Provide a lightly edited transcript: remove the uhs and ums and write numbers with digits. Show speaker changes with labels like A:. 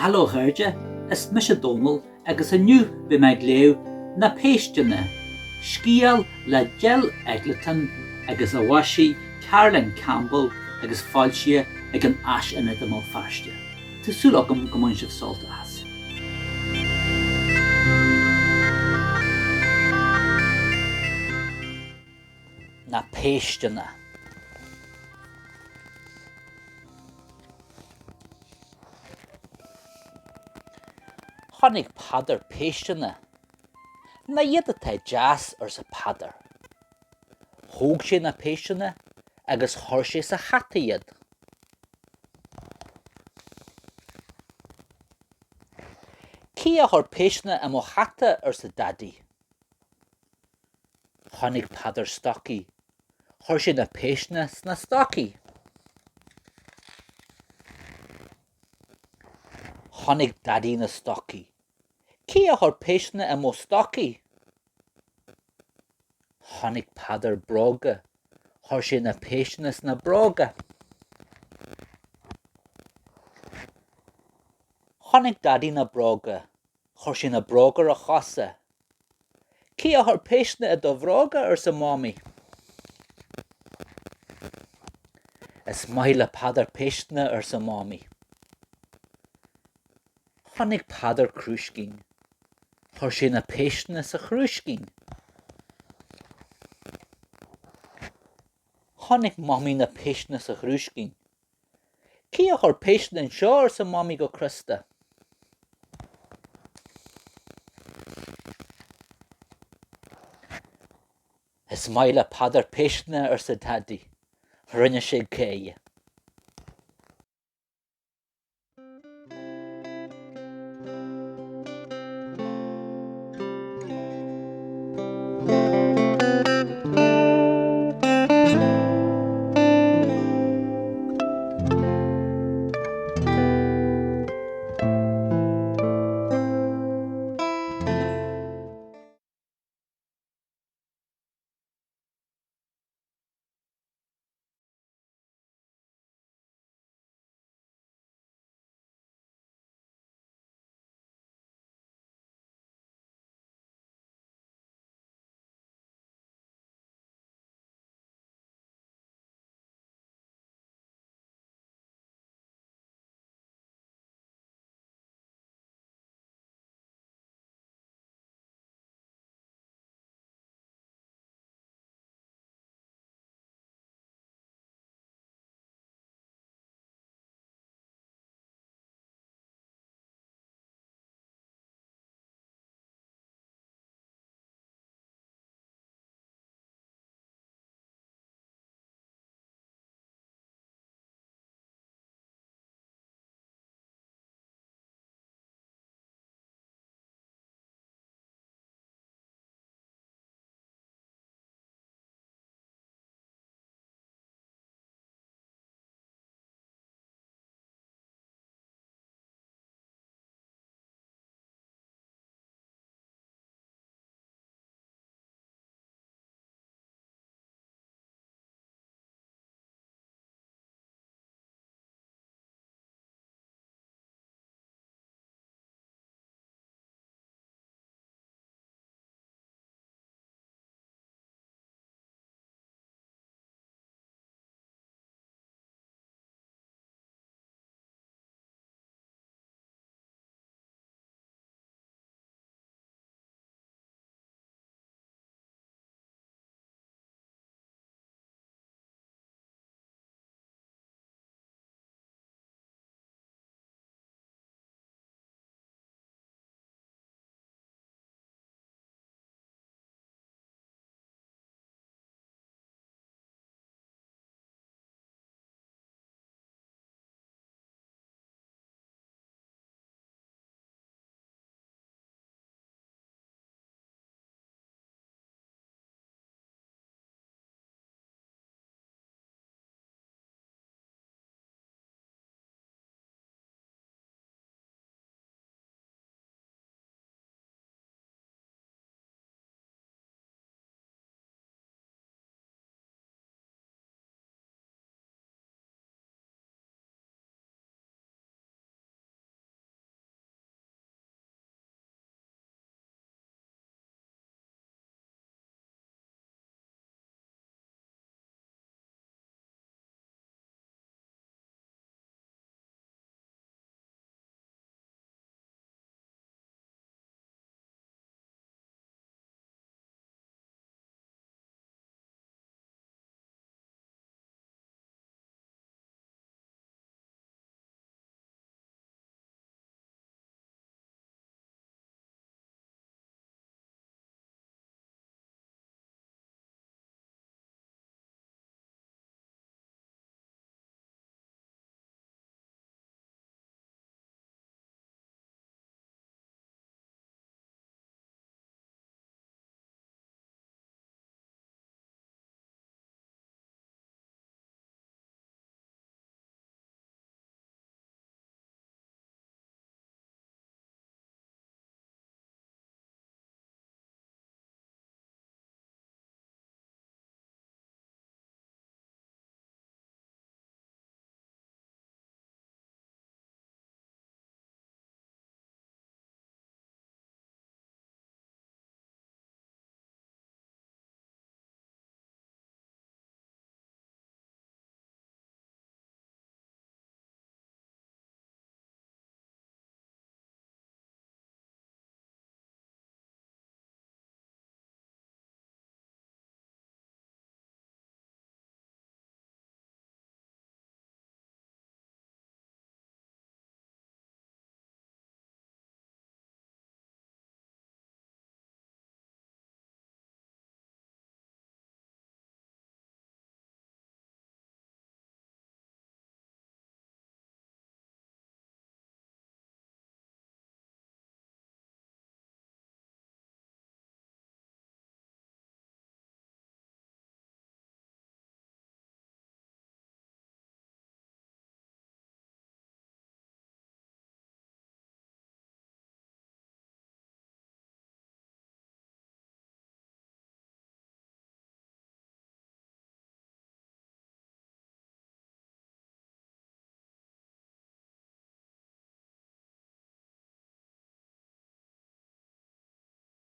A: Hello a chairde, is mise Dónal agus inniu beidh mé ag léamh Na Péisteanna, scéal le Jill Eggleton agus a mhaisigh Caroline Campbell agus foilsithe ag an Áisaonad i mBéal Feirste. Tá súil agam go mbainfidh sibh sult as. Na Péisteanna. Chonaic Peadar péisteanna. Nach iad atá deas, arsa Peadar. Thóg sé na péisteanna agus chuir sé sa hata iad. Cé a chuir péisteanna i mo hata, arsa Daidí. Chonaic Peadar stocaí. Chuir sé na péisteanna sna stocaí. Chonaic Daidí na stocaí. Cé a chuir péisteanna i mo stocaí? Chonaic Peadar bróga. Chuir sé na péisteanna sna bróga. Chonaic Daidí na bróga. Chuir sé na bróga ar a chosa. Cé a chuir péisteanna i do bhróga? arsa Mamaí. Is maith le Peadar péisteanna, arsa Mamaí. Chonaic Peadar crúiscín. Chuir sé na péisteanna sa chrúiscín. Chonaic Mamaí na péisteanna sa chrúiscín. Cé a chuir péisteanna anseo? arsa Mamaí go crosta. Is maith le Peadar péisteanna, arsa Daidí. Rinne sé gáire.